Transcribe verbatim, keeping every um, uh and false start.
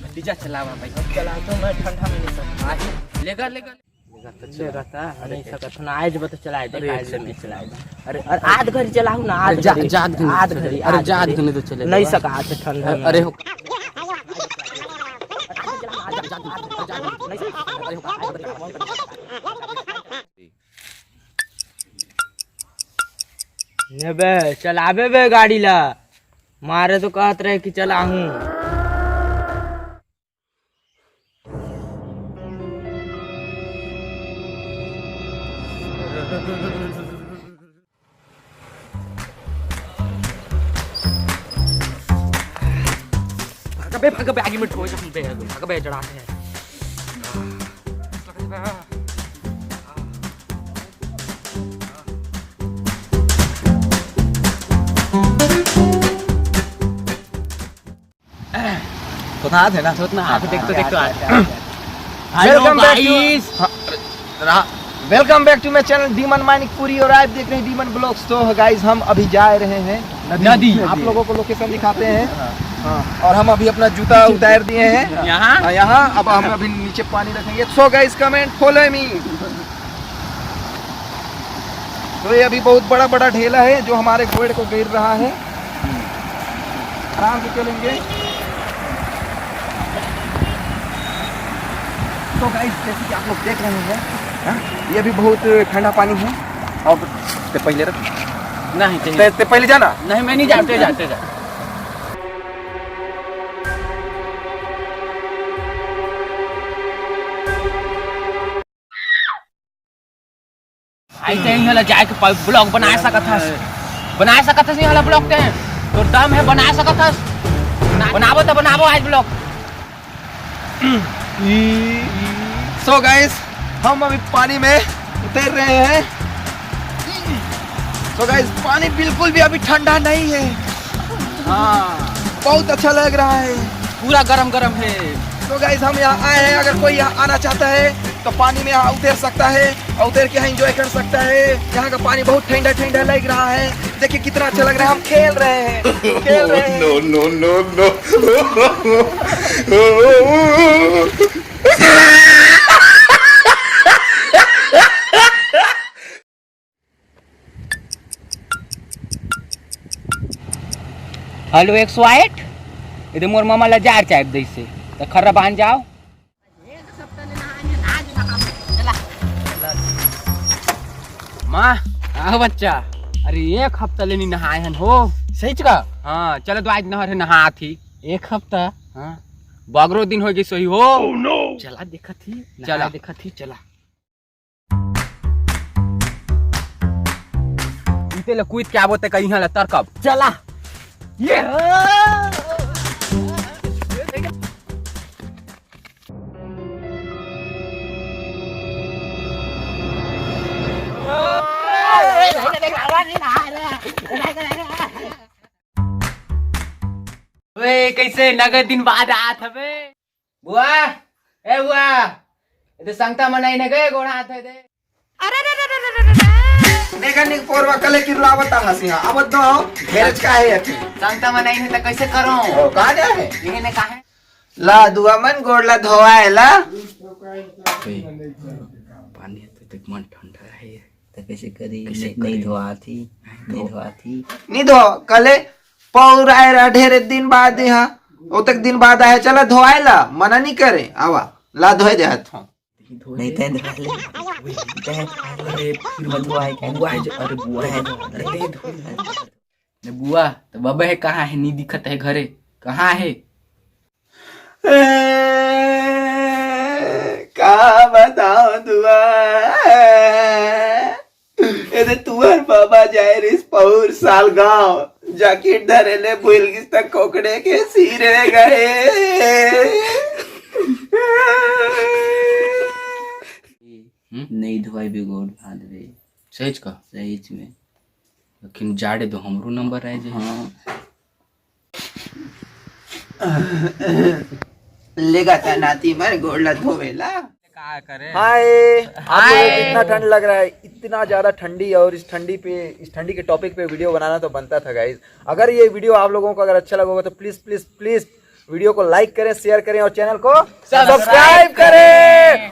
भतीजा चलावा भाई। चला तो मैं ठंडा में नहीं सकता। लेगा, लेगा। लेगा तो नहीं सकत हो ना, आज बता चलाए दे, अरे, आज अच्छा, नहीं चलाए दे। अरे, अरे, आध घड़ी चलाऊ ना, आध अरे, जा, घड़ी। जा, आध घड़ी चले। आध घड़ी, अरे, आध जा, आध घड़ी। घड़ी तो चले नहीं बा। सका, आज ठंडा अरे, में। अरे, हो। ने बे, चलाबे बे गाड़ी ला। मारे तो कहत रहे कि चलाहूं। भाग बे, भाग बे, आगे में ठोए जाऊं बे, भाग बे, चढ़ाते हैं। कोथा आत हे ना? कोथा आत हे, देख तो, देख तो, आत हे। Hello, welcome back to guys। हाँ, रहा। Welcome back to my channel Demon Manikpuri और आप देख रहे हैं Demon Vlogs। तो guys, हम अभी जा रहे हैं नदी। नदी। आप लोगों को location दिखाते हैं। हाँ। हाँ, और हम अभी अपना जूता उतार दिए हैं। यहाँ? हाँ, यहाँ। अब हम अभी नीचे पानी रखेंगे। So guys, come and follow me। तो ये अभी बहुत बड़ा बड़ा ढेला है जो हमारे घोड़े को घेर रहा है। आराम से चलेंगे। तो गाइस, जैसे कि आप लोग देख रहे हैं, हाँ, ये भी बहुत ठंडा पानी है। और ते पहले रख। नहीं, चाहिए। ते, ते पहले जाना। नहीं, मैं नहीं जाते, जाते, जाते। भाई, ते इहाँ ला जाए के प-, vlog बनाए सकत हस। बनाए सकत हस इहाँ ला vlog ते। तोर दम हे, बनाए सकत हस। बनाबो त बनाबो आज vlog। So guys, हम अभी पानी में उतर रहे हैं। So guys, पानी बिल्कुल भी अभी ठंडा नहीं है। हाँ। बहुत अच्छा लग रहा है। पूरा गरम गरम है। तो गाइस, हम यहाँ आए हैं, अगर कोई यहाँ आना चाहता है तो पानी में यहाँ उतर सकता है और उतर के यहाँ एंजॉय कर सकता है। यहाँ का पानी बहुत ठंडा ठंडा लग रहा है। देखिए कितना अच्छा लग रहा है, हम खेल रहे हैं, खेल रहे हैं। No, no, no, no। Hello एक सौ आठ, एदे मोर ममा ला जार चाय दइसे, त खर्रा बांध जाओ। माँ, हाँ बच्चा। अरे एक हफ्ता ले नी नहाए हन हो। सहीच का? हाँ, चल तो आज नहर हे नहात ही। एक हफ्ता? हाँ। बगरो दिन हो गइस होही हो। चला देखत ही, चला। नहाए देखत ही, चला। इते ले कुइत के आबो ते कहीं ला तरकब। चला। ये। ओए, कैसे नगद दिन बाद आत हवे? बुआ, ए बुआ, ए तो संगता मन आइन हे गे, गोड़ हाथ हे दे। अरे रे रे रे रे रे रे। देखा निक पोरवा कले किरलावत हसिया, अब दो गैरेज का है अथी। संगता मन आइन हे त कैसे करो? ओ, कहाँ जा है? यही ने कहा है। ला दुआ मन गोड़ ला धोवाए ला। पानी तो तक मन ठंडा है। त कैसे करी? कैसे नहीं करी? धोआ थी, नहीं धोआ थी। नहीं धो, कले पौर आए रहा ढेरे दिन बाद यहाँ, ओतक दिन बाद आए, चला धोआए ला, मना नहीं करे, आवा, ला धोए दे हाथ हो। नहीं तैं धोआ ले, तैं धोआ ले। अरे फिर मत धोआए क्या? बुआ है जो, अरे बुआ है जो, अरे तैं धोआ ले। ने बुआ, त बाबा हे कहाँ हे? नी दिखत हे घरे, कहाँ हे? का बताओ दुआ, एदे तुहर बाबा जाए रिस पौर साल गाँव, जैकेट धरे ले भूल गिस त कोकड़े के सिरे गए। हम्म? नहीं धोई भी गोड़ भात बे। सहीच का? सहीच में। लेकिन जाड़े तो हमरो नंबर आए जे। हाँ। लेगा ता नाती मर गोड़ ला धोवेला। का करे? हाय। आप लोगों को कितना ठंड लग रहा है? इतना ज्यादा ठंडी, और इस ठंडी पे, इस ठंडी के टॉपिक पे वीडियो बनाना तो बनता था गाइज। अगर ये वीडियो आप लोगों को अगर अच्छा लगा होगा तो प्लीज प्लीज प्लीज वीडियो को लाइक करें, शेयर करें और चैनल को सब्सक्राइब करें।